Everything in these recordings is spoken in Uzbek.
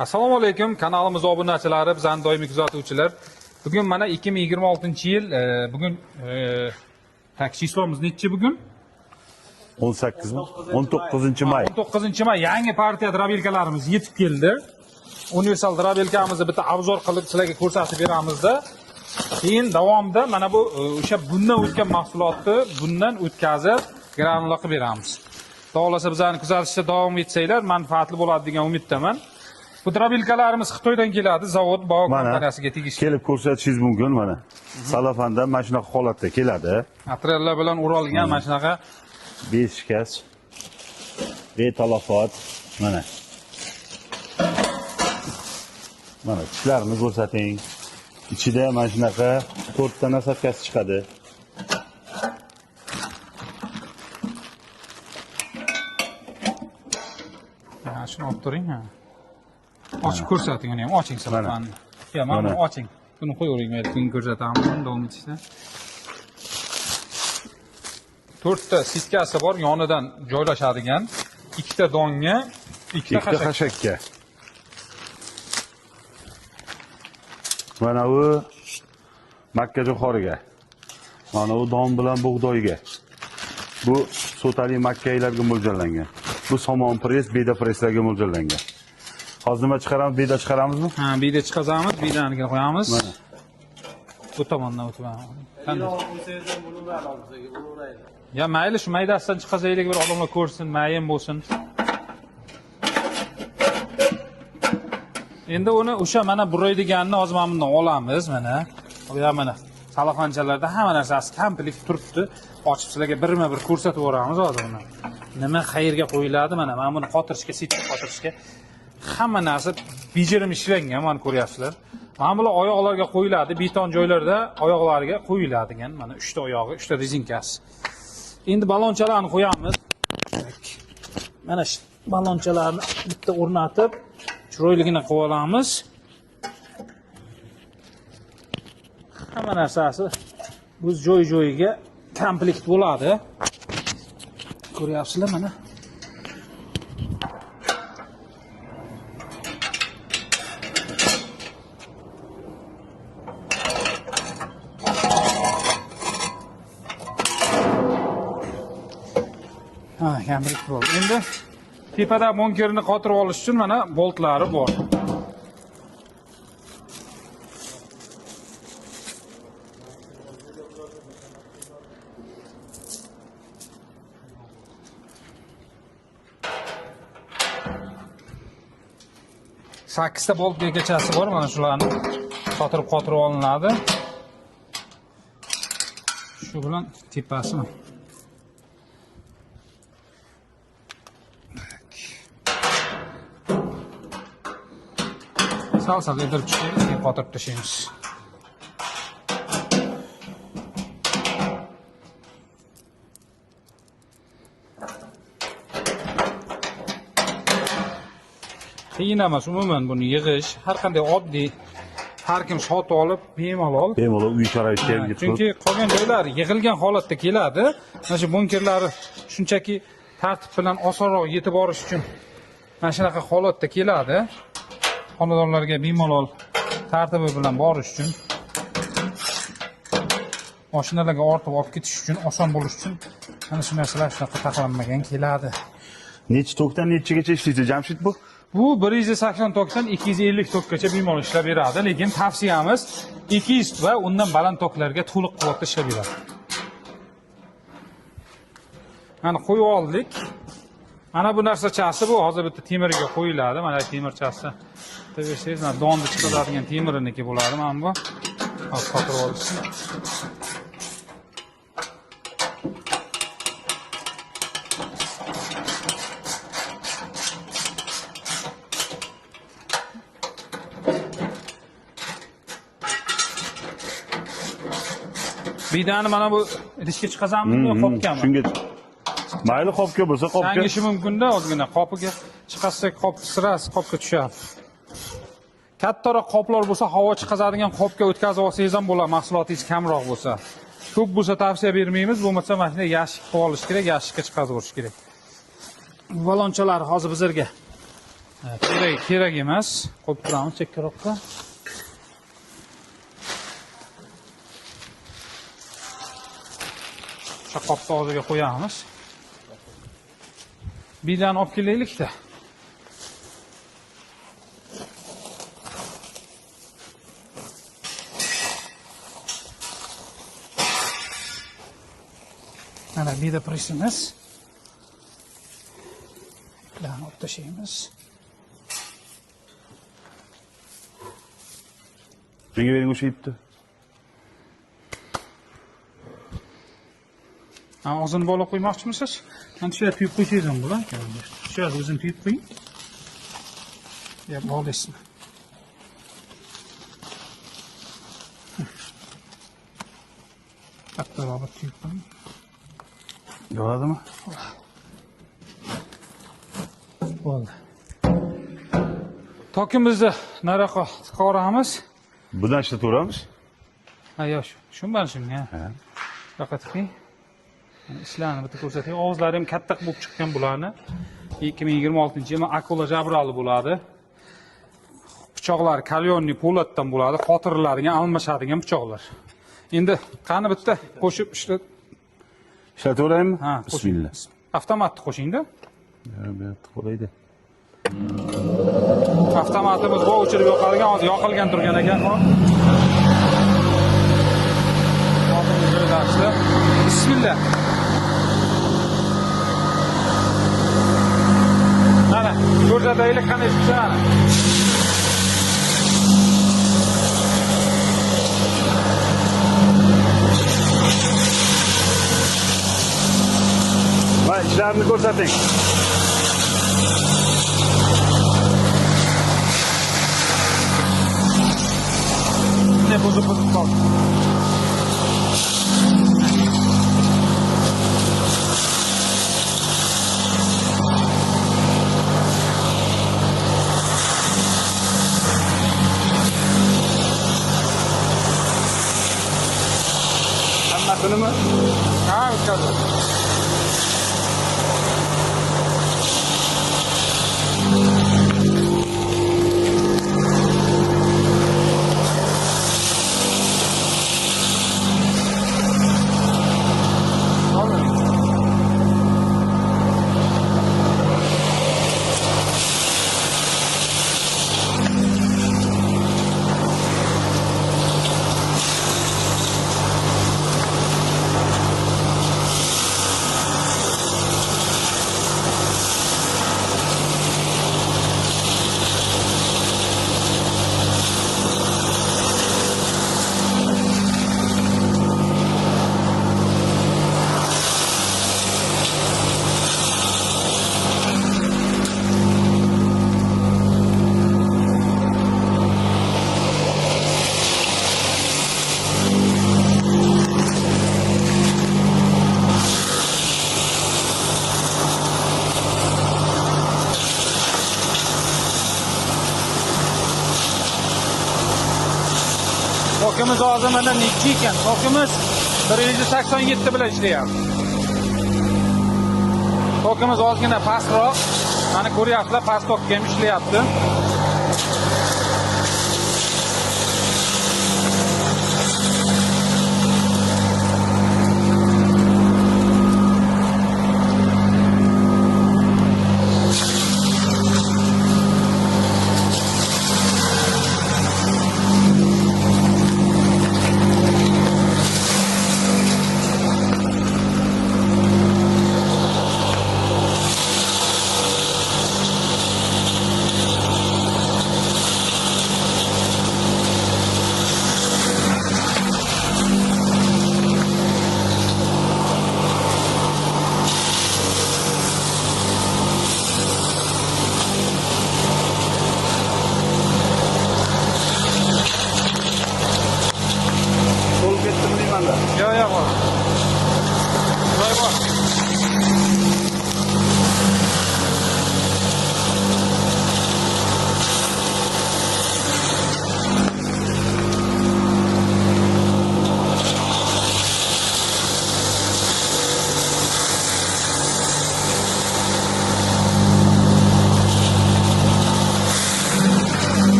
Assalomu alaykum kanalimiz obunachilari, bizani doimiy kuzatuvchilar. Bugun mana 2026-yil, bugun tak число miz nechi bugun? 18 mi? 19 may. 19 may yangi partiya дробилка larimiz yetib keldi. Universal дробилка mizni bitta обзор qilib sizlarga ko'rsatib beramizda. Keyin davomida mana bu o'sha bundan o'tgan mahsulotni bundan o'tkazib granula qilib beramiz. Xudo xohlasa bizani kuzatishda davom etsanglar manfaatli bo'ladi degan umiddaman. Bu дробилка larimiz Xitoydan keladi, zavod Bao Mana kompaniyasiga tegishli. kelib ko'rsatishingiz mumkin mana. Salafanda mana shunaqa holatda keladi. Materiallar bilan o'ralgan mana shunaqa Beshikast. Betalafot mana. Mana tishlarini ko'rsating. Ichida mana shunaqa 4 ta насадка si chiqadi. Ha, shuni olib turing ha. Ochib ko'rsating uni ham, oching salafanni. Ya, mana Mana. buni oching. Buni qo'yavering, mayli, keyin ko'rsatamiz buni davom etishda. To'rtta sitkasi bor, yonidan joylashadigan, ikkita donga, ikkita Ikkita xashak. xashakka. Mana bu makka jo'xoriga. Mana bu don bilan bug'doyga. Bu so'tali makkaylarga mo'ljallangan. Bu somon press, beda presslarga mo'ljallangan. Hozir nima chiqaramiz? Beda chiqaramizmi? Ha, biyda chiqazamiz, biydanikini qo'yamiz. Mana. Bu tomondan o'tib. Qanday? Ya mayli, shu maydasidan chiqazaylik, bir odamlar ko'rsin, mayin bo'lsin. Endi uni o'sha mana buraydiganini hozir mana bundan olamiz mana. Bu ham mana salafanchalarda hamma narsasi komplekt turibdi. Ochib sizlarga birma-bir ko'rsatib yuboramiz hozir uni. Nima qayerga qo'yiladi mana, mana buni qotirishga, setka qotirishga hamma narsa bejirim ishlangan, mana ko'ryapsizlar. Mana bular oyoqlarga qo'yiladi, beton joylarda oyoqlarga qo'yiladigan mana 3 ta oyog'i, 3 ta rezinkasi. Endi balonchalarni qo'yamiz. Mana shu balonchalarni bitta o'rnatib, chiroyligini qilib olamiz. Hamma narsasi o'z joy-joyiga komplekt bo'ladi. Ko'ryapsizlar mana. Ha, komplekt bo'ldi. Endi tepada bunkerni qotirib olish uchun mana boltlari bor. Sakkizta bolt bekachasi bor, mana shularni qotirib qotirib olinadi. Shu bilan tepasi. Sal sal edirib tushaymiz, keyin qotirib tashlaymiz. Qiyin emas umuman buni yig'ish. Har qanday oddiy har kim sotib olib bemalol Bemalol uy sharoitiga ham yetkazib. Chunki qolgan joylar yig'ilgan holatda keladi. Mana shu bunkerlari shunchaki tartib bilan osonroq yetib borish uchun mana shunaqa holatda keladi. Xonadonlarga bemalol tartibi bilan borish uchun, mashinalarga ortib olib ketish uchun, oson bo'lish uchun mana shu narsalar shunaqa taxlanmagan keladi. Necha tokdan nechagacha ishlaydi Jamshid bu? Bu 180 tokdan 250 tokkacha bemalol ishlab beradi, lekin tavsiyamiz 200 va undan baland toklarga to'liq quvvatda ishlab beradi. Mana qo'yib oldik. Mana bu narsachasi bu hozir bitta temirga qo'yiladi. Mana temirchasi. Bitta bersangiz, mana donni chiqaradigan temiriniki bo'ladi mana bu. Hozir qotirib olishsin. Biydani mana bu idishga chiqazamizmi yo qopgami? Shunga mayli qopga bo'lsa qopga. Changishi mumkin-da ozgina. Qopiga chiqazsak qop sirasi qopga tushadi. Kattaroq qoplar bo'lsa, havo chiqazadigan qopga o'tkazib olsangiz ham bo'ladi, mahsulotingiz kamroq bo'lsa. Ko'p bo'lsa tavsiya bermaymiz, bo'lmasa mana shunday yashik qilib olish kerak, yashikka chiqazib olish kerak. Balonchalar hozir bizlarga Kerak emas. Qo'yib turamiz chekkaroqqa. O'sha qopni og'ziga qo'yamiz. Bidani olib kelaylik-da. Mana bida pressimiz. Iplarni olib tashlaymiz. Menga bering o'sha ipni. Ha, og'zini bog'lab qo'ymoqchimisiz? Mana shu yerga tuyib qo'ysangiz ham bo'ladi. Shu yerga o'zini tuyib qo'ying. Ya bog'laysizmi? Kattaroq bir tuyib qo'ying. Bo'ladimi? Bo'ldi. Tokimizni nariyoqqa tiqaveramiz. Bundan ishlataveramiz. Ha, yo'q, shu bilan shunga. Ha. Buyoqqa tiqing. Mana ishlarni bitta ko'rsating. Og'izlari ham katta bo'lib chiqqan bularni. 2026-yil akula jabrali bo'ladi. Pichoqlar kalyonli po'latdan bo'ladi, qotiriladigan, almashadigan pichoqlar. Endi qani bitta qo'shib ishlat. Ishlataveraymi? Ha, qo'shing. Bismillah. Avtomatni qo'shingda. Ya, bu yoqda qo'laydi. Avtomatimiz bu o'chirib yoqadigan, hozir yoqilgan turgan ekan. Hop. Joylashdi. Bismillah. Mana ko'rsataylik qanday chiqsa. Va ishlarni ko'rsating. Ne buzib buzib qoldi. Hammasinimi? Ha, o'tkazdi. Tokimiz hozir mana nechi ekan? Tokimiz 187 bilan ishlayapti. Tokimiz ozgina pastroq. Mana ko'ryapsizlar, past tokka ham ishlayapti.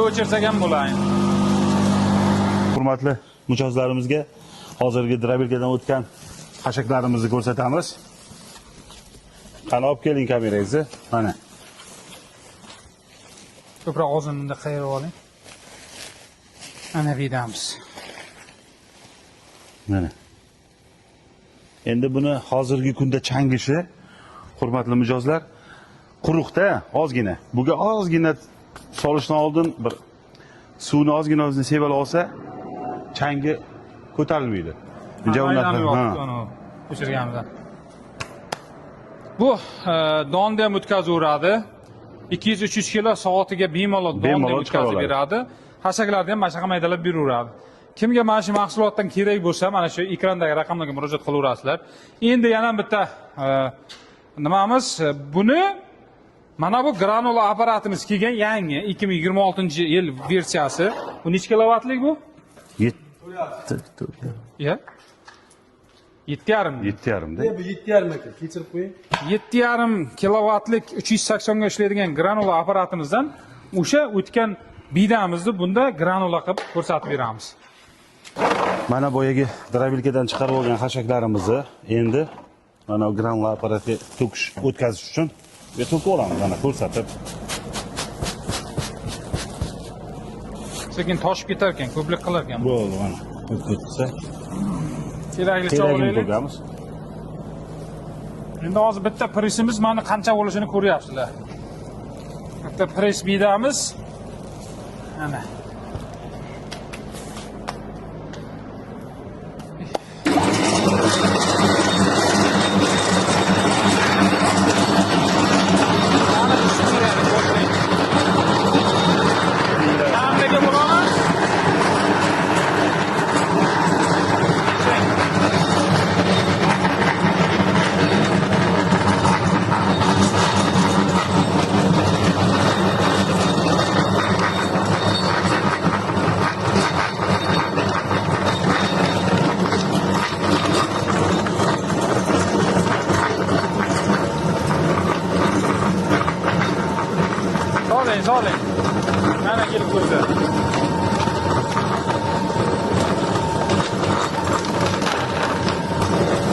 o'chirsak ham bo'ladi. Hurmatli mijozlarimizga hozirgi drabelkadan o'tgan xashaklarimizni ko'rsatamiz. Qani olib keling kamerangizni. Mana. Ko'proq og'zini bunday qayirib oling. Ana bidamiz. Mana. Endi buni hozirgi kunda changishi, hurmatli mijozlar, quruqda ozgina. Buga ozgina solishdan oldin bir suvni ozgina o'zini sevalab olsa, changi ko'tarilmaydi. O'chirganimizda. Bu donni ham o'tkazaveradi. 200-300 kilo soatiga bemalol donni ham o'tkazib beradi. Xashaklarni ham mana shunaqa maydalab beraveradi. Kimga mana shu mahsulotdan kerak bo'lsa, mana shu ekrandagi raqamlarga murojaat qilaverasizlar. Endi yana bitta nimamiz, buni mana bu granula apparatimiz kelgan yangi 2026-yil versiyasi. Bu necha kilovatlik bu? 7. Ya. 7,5. 7,5 da. Bu 7,5 aka, kechirib qo'ying. 7,5 kilovatlik 380 ga ishlaydigan granula apparatimizdan o'sha o'tgan bidamizni bunda granula qilib ko'rsatib beramiz. Mana boyagi drabelkadan chiqarib olgan xashaklarimizni endi mana granula apparatiga to'kish o'tkazish uchun to'kib olamiz, mana ko'rsatib. Sekin toshib ketar ekan, ko'plik qilar ekan. Bo'ldi, mana o'tkazsa. Keraklicha olaylik. To'kamiz. Endi hozir bitta pressimiz mana qancha bo'lishini ko'ryapsizlar. Bitta press bidamiz. Mana. Soling. Mana kelib ko'rsa.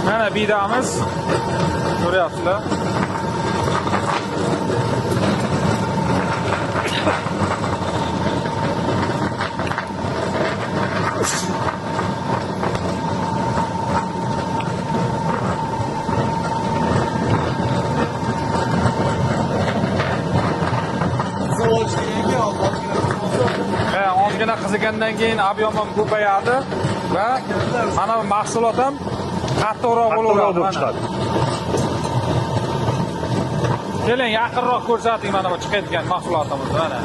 Mana bidamiz. Ko'ryapsizlar. Ozgina qizigandan keyin ob'em ham ko'payadi va mana bu mahsulot ham qattiqroq bo'laveradi. Chiqadi. Keling, yaqinroq ko'rsating mana bu chiqayotgan mahsulotimizni mana.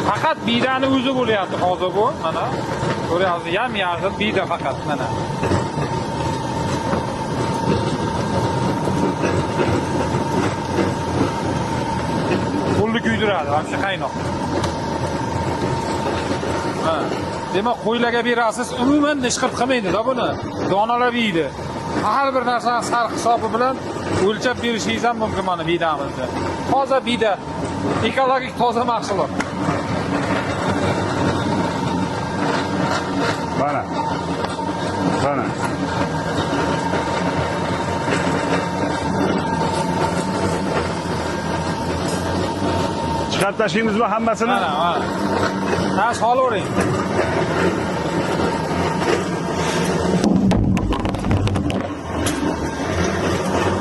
Faqat bidani o'zi bo'lyapti hozir bu, mana. Ko'ryapsiz, yam-yashil bida faqat mana. Qo'lni kuydiradi, вообще qaynoq. Ha. Demak, qo'ylarga berasiz, umuman nishqirt qilmaydi-da buni. Donalab yeydi. Har bir narsani sar hisobi bilan o'lchab berishingiz ham mumkin mana bidamizni. Toza bida, ekologik toza mahsulot. Mana. Mana. Chiqarib tashlaymizmi hammasini? Mana, mana. Ha, solavering.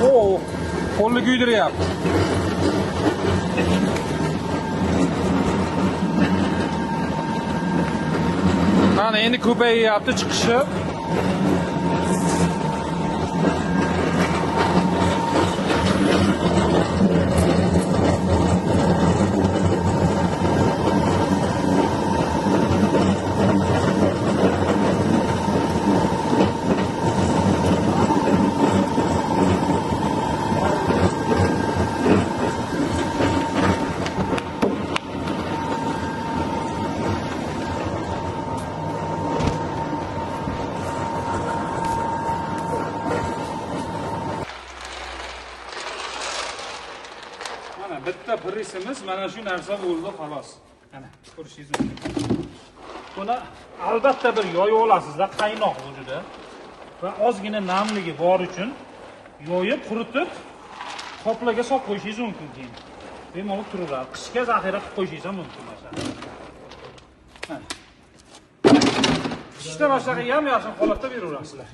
O, qo'lni kuydiryapti. Mana endi ko'payyapti chiqishi. Bitta pressimiz mana shu narsa bo'ldi xolos. Mana ko'rishingiz mumkin. Buni albatta bir yoyib olasizda, qaynoq bu juda. Va ozgina namligi bor uchun yoyib, quritib, qoplarga solib qo'yishingiz mumkin keyin. Bemalol turaveradi. Qishga zaxira qilib qo'yishingiz ham mumkin masalan. Qishda mana shunaqa yam-yashil holatda beraverasizlar.